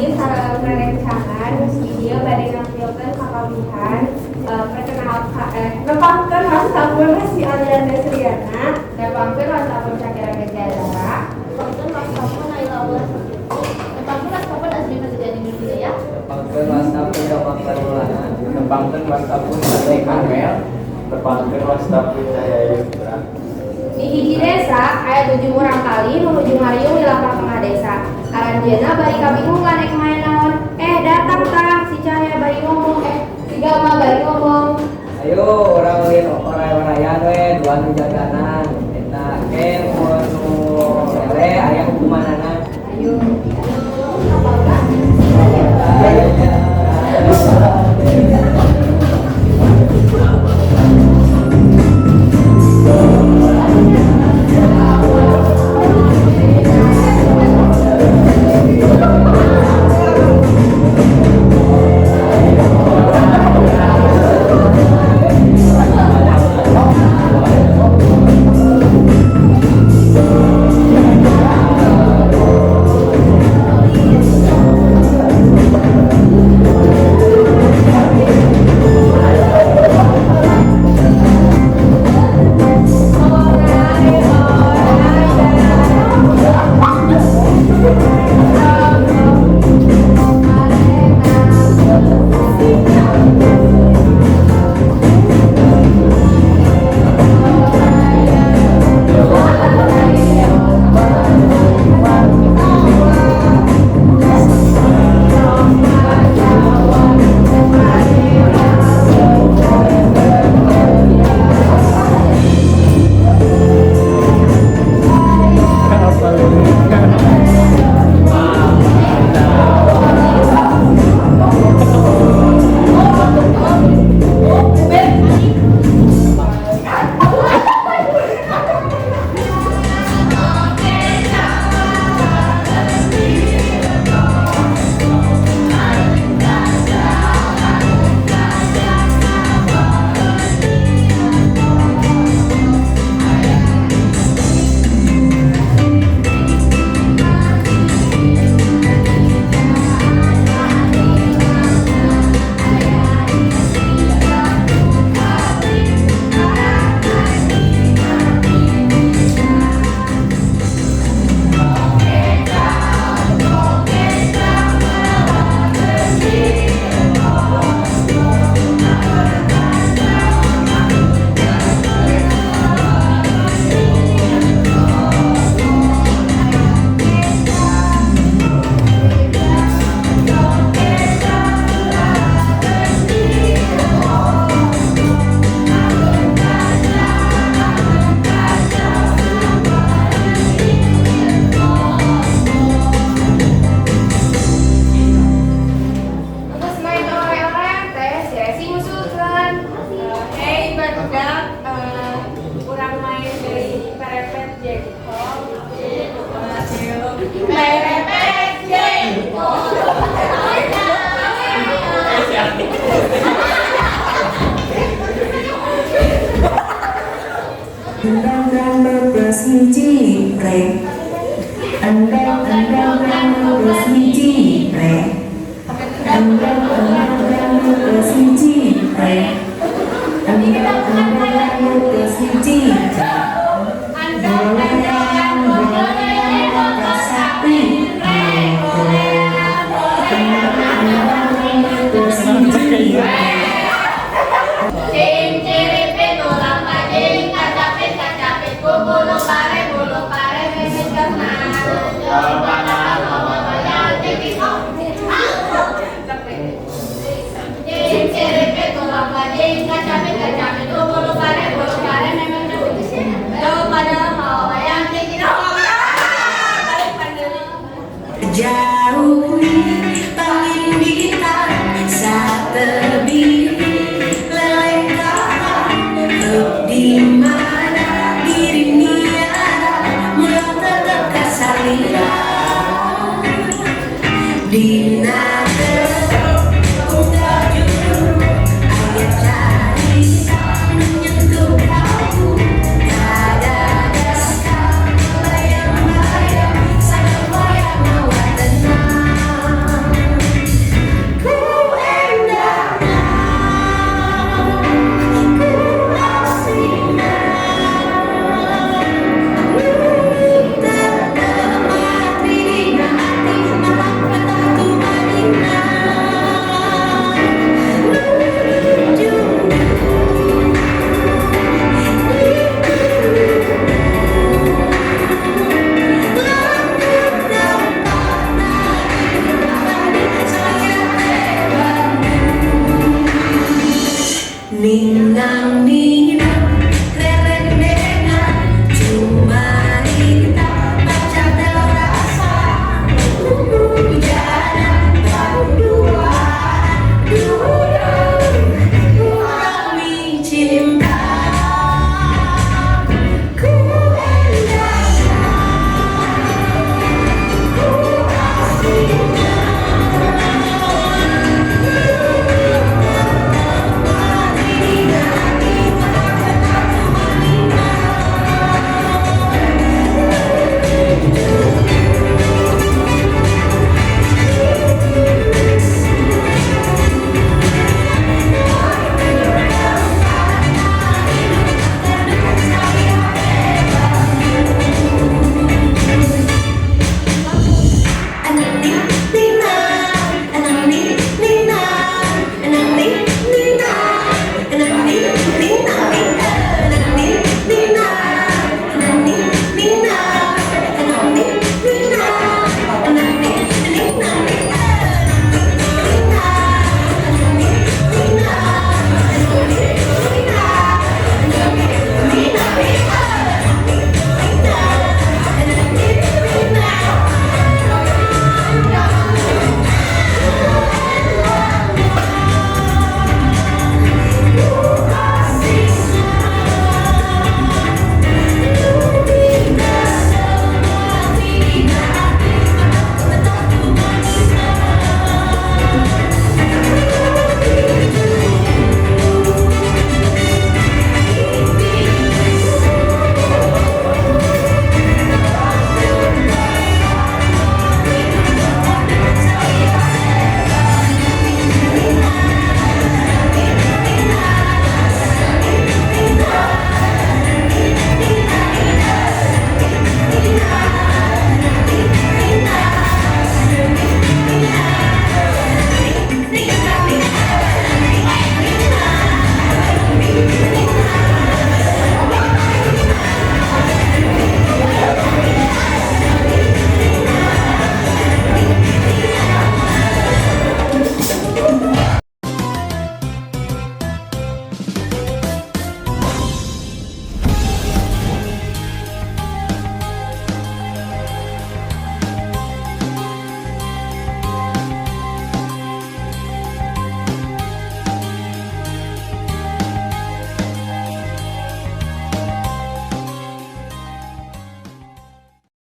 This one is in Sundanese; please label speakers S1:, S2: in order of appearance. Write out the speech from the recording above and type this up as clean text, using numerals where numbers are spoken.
S1: abdi sareng rerencangan di dieu bade nampilkeun kapawihan, perkenalkan, nepangkeun wastapun Resi Alian Desriana.
S2: Nepangkeun wastapun Syakira Gajah.
S3: Nepangkeun wastapun Naila Aula Sakti. Nepangkeun wastapun Azmi Mazidani Nur Hidayah.
S4: Nepangkeun wastapun Gamak Maulana.
S5: Nepangkeun wastapun Ade Karmel. Nepangkeun wastapun Cahaya Putra.
S2: Di hiji desa aya tujuh murangkalih nu nuju ngariung di lapang tengah desa. Aranjeuna bari kabingungan rek main naon. Datang tah si Cahaya bari ngomong, si Gama bari ngomong.
S4: Ayo urang ulin oray-orayan we, dua nu jaganan. Eta ke mun nu eleh aya hukumanana.
S2: Ayo.
S3: Apa enggak?
S4: Ayo.
S2: Terus main oray-orayan teh si Resi nyusulkeun.
S1: Hey barudak, urang main deui perepet jengkol.
S3: Perepet jengkol.
S6: Endang beges hiji pre. Endang endang beges hiji pre. Endang endang beges hiji pre. Endang endang beges hiji pre. Goleang goleang kasapi. Endang endang beges hiji pre. Jauh panginditan satebi lelengkahan di mana diri niara mula tetep kasalira dina.